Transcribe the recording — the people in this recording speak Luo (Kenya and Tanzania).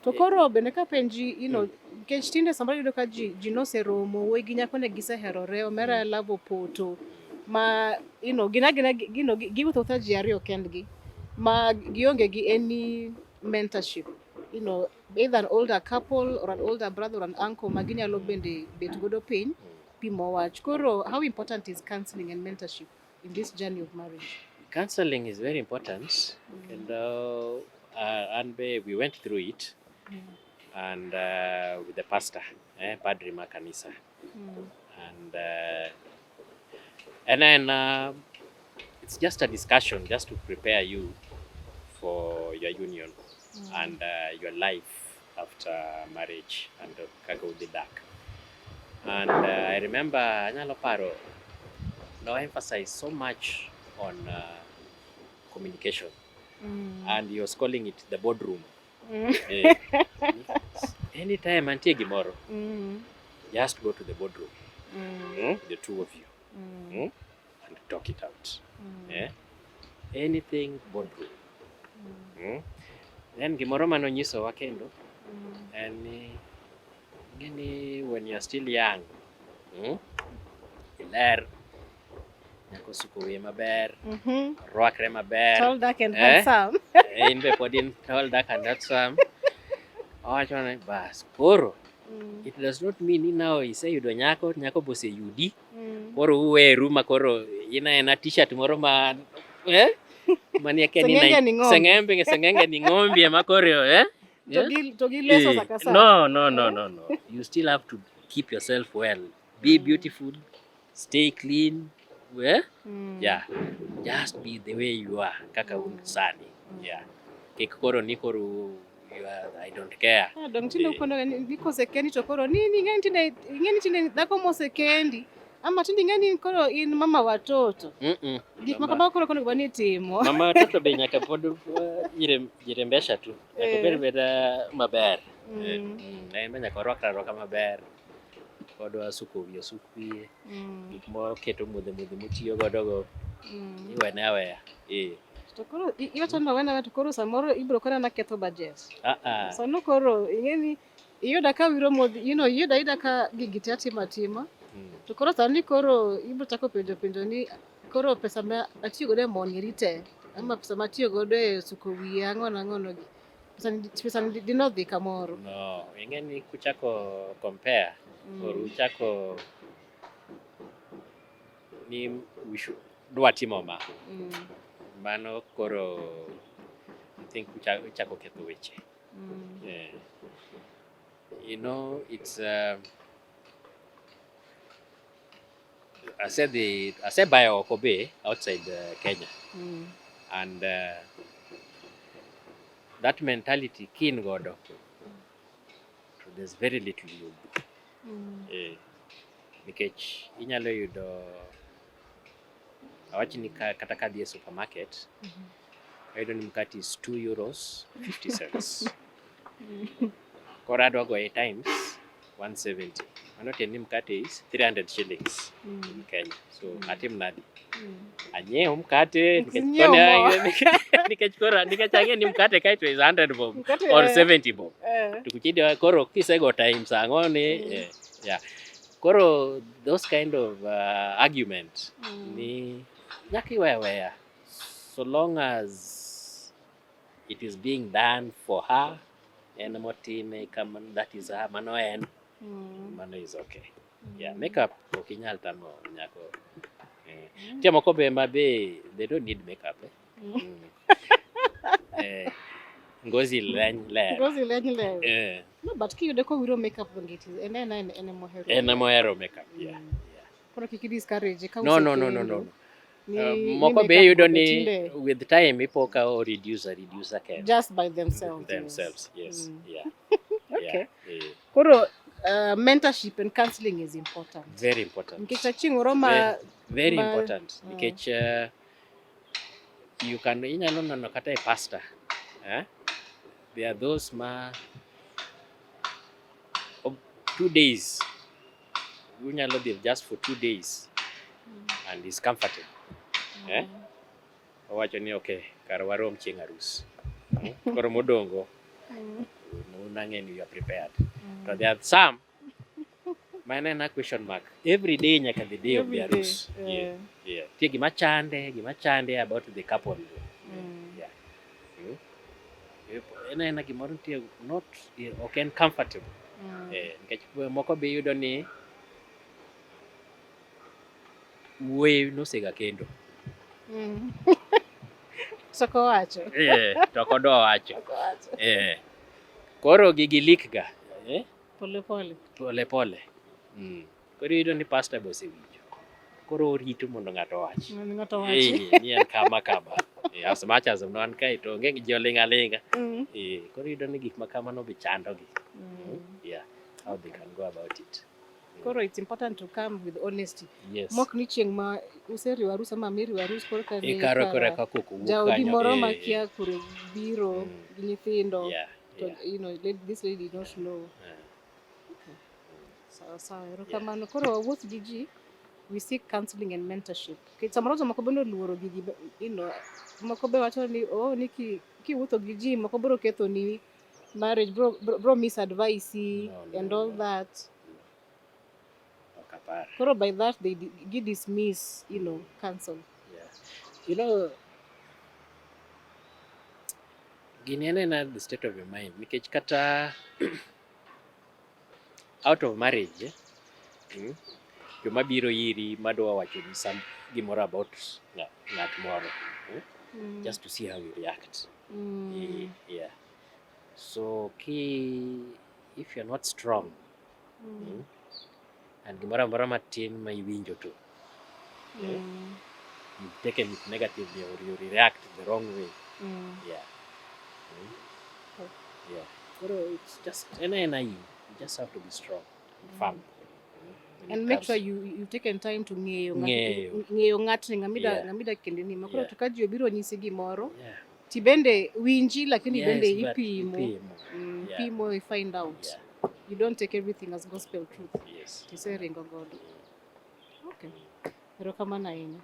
To koro bende kapenji, nikech tinde samoro iyudo ka ji noseromo, wuoyi gi nyako ne giseherore, omera love opoto ma gin agina, giwuotho awuotha ji ariyo kendgi ma gionge gi any mentorship, either an older couple or an older brother or an uncle ma ginyalo bende bet godo piny pimo wach. Koro how important is counseling and mentorship in this journey of marriage? Counseling is very important. Kendo an be we went through it and with the pastor, padri ma kanisa. And then it's just a discussion just to prepare you for your union and your life after marriage and kaka udhi dak. And I remember anyalo paro no emphasize so much on communication and he was calling it the boardroom. Anytime antie gimoro, just go to the boardroom, the two of you, and talk it out. Anything, boardroom. Then gimoro manonyisowa kendo en ni ing'e ni when you are still young, iler, nyako osuko wiye maber, orwakre maber. Tall, dark and Eh? handsome. In be pod in tall, dark and handsome. Owacho ni bas, koro it does not mean ni now iseyudo nyako, nyako be oseyudi. Koro uweru ma koro in aena T-shirt moro ma, eh? Manie kia ni Seng'enge ni ng'ombe. Seng'enge ni ng'ombe ema koro, eh? To gi leso sa ka sa. No, no, no, no, no. You still have to keep yourself well. Be beautiful, stay clean. Eh? Yeah. Just be the way you are. Kaka un sani. Yeah. Kik koro ni koro you are, I don't care. Ah, dong tinde ukono ni kosekendi to koro ni ing'eni tinde dhako mosekendi ama tinde ing'eni koro in mama watoto. Gik ma kamago koro onego bed ni itimo. Mama watoto be nyaka pod jirembesha tu. Nyaka obed beda maber. En be nyaka orwakre arwaka maber. Kodwa suko wiye osuk wiye. Gik moketo modhi modhi motiyo godo go iwene aweya. To koro iwacho ni wawene aweya, to koro samoro ibiro kona naketho budget. Ah ah. Sano koro ing'eni iyuda ka wiro modhi, iyuda ayuda ka gigi te atimo atima. To koro sani koro ibiro chako penjo penjo ni koro pesa ma atiyo godo e mo ni te ama pesa ma atiyo godo e suko wiye ang'o nang'o no gi. Pesa ni dinodhi kamoro. No, ing'e ni kuchako compare or uchako ni we should dwa timo ma. Mano koro I think uchako ketho weche. Yeah. It's asedhi asebayo oko be outside Kenya and that mentality kin godo to there's very little you do. Nikech inyalo yudo awach ni kata kadhi e supermarket, ayudo ni mkate is €2.50. Koro adwa goye times 170. Mano tiende ni mkate is 300 shillings in Kenya. So atim nadi? Anyiew mkate nikech Nyiew mo. Nikech koro nikech ang'e ni mkate kae to is 100 bob Mkate, or 70 bob. To kuchidi koro kisego times ang'o ni yeah. Koro those kind of argument ni nyaka iwe aweya so long as it is being done for her, en motime kama, that is her, mano en mano is okay. Yeah, makeup ok inyal tamo nyako. Nitie moko be ma be they don't need makeup, eh. Ngozi leny ler. Ngozi leny ler. No, but kiyude kowiro makeup donge it is en en emohero. En emohero makeup, yeah. Koro kik i discourage ka No. usekendo. Ni Moko be makeup iyudo go ni tinde with time ipo ka o reduce kende. Just by themselves. Themselves, yes. Yeah. Okay. Yeah. Koro mentorship and counseling is important. Very important. Nikech aching' moro ma Very, very important. Nikech you can inyalo neno kata e pastor. Eh? There are those ma 2 days, unyalo dhi just for 2 days and is comforted. Eh? Owacho ni okay, kar warom chieng' arus. Koro modongo. Nang'e ni you are prepared. To there are some ma en ena question mark every day nyaka the day of Every the day, arus. Yeah. Nitie gima chande about the couple. Yeah. En aena gimoro nitie not ok en comfortable. Nikech moko be iyudo ni wuoyi nosega kendo. Tok owacho. To ok odwa wacho. Ok owacho. Koro gigi leak ga. Pole pole. Pole pole. Koro iyudo ni pastor be osewinjo. Koro orito mondo ng'ato owach. Mondo ng'ato owachi. Ni en kama kama. As much as wan kae to onge ji oling' aling'a. Koro iyudo ni gik ma kamano be chando gi. Yeah. How they can go about it. Koro it's important to come with honesty. Yes. Mok ni chieng' ma useriwo arus ama miriwo arus korka ne Ikaro kara kore kaka ok owuok jaodi kanyo. moro makia kuro biro gi nyithindo to let this lady not know. Sawa sawa, erokamano. Koro wawuoth gi ji, we seek counseling and mentorship. Nikech samoro jomoko bende oluoro gigi, moko be wacho ni oh ni kiwuotho gi ji moko biro ketho ni marriage, bro misadvise No, and no, all no. that. Ok apar. Koro by that they gi dismiss, counsel. Yeah. Gini en ena the state of your mind nikech kata out of marriage, joma biro iri madwa wachoni some gimoro about ng'at moro, just to see how you react. Yeah. So ki if you're not strong, and gimoro amora matin ma iwinjo to you've taken it negatively or you react the wrong way. Yeah. Yeah. Koro it's just en aena in. You just have to be strong and firm. When And it make comes sure you taken time to ng'eyo Ng'eyo. Ng'eyo ng'atni ng'amida ng'amida kendeni ma koro to ka ji obiro nyisi gimoro ti bende winji lakini bende But ipimo ipimo. Pimo i find out. You don't take everything as gospel truth. Tiseringo godo. Okay, erokamano ahinya.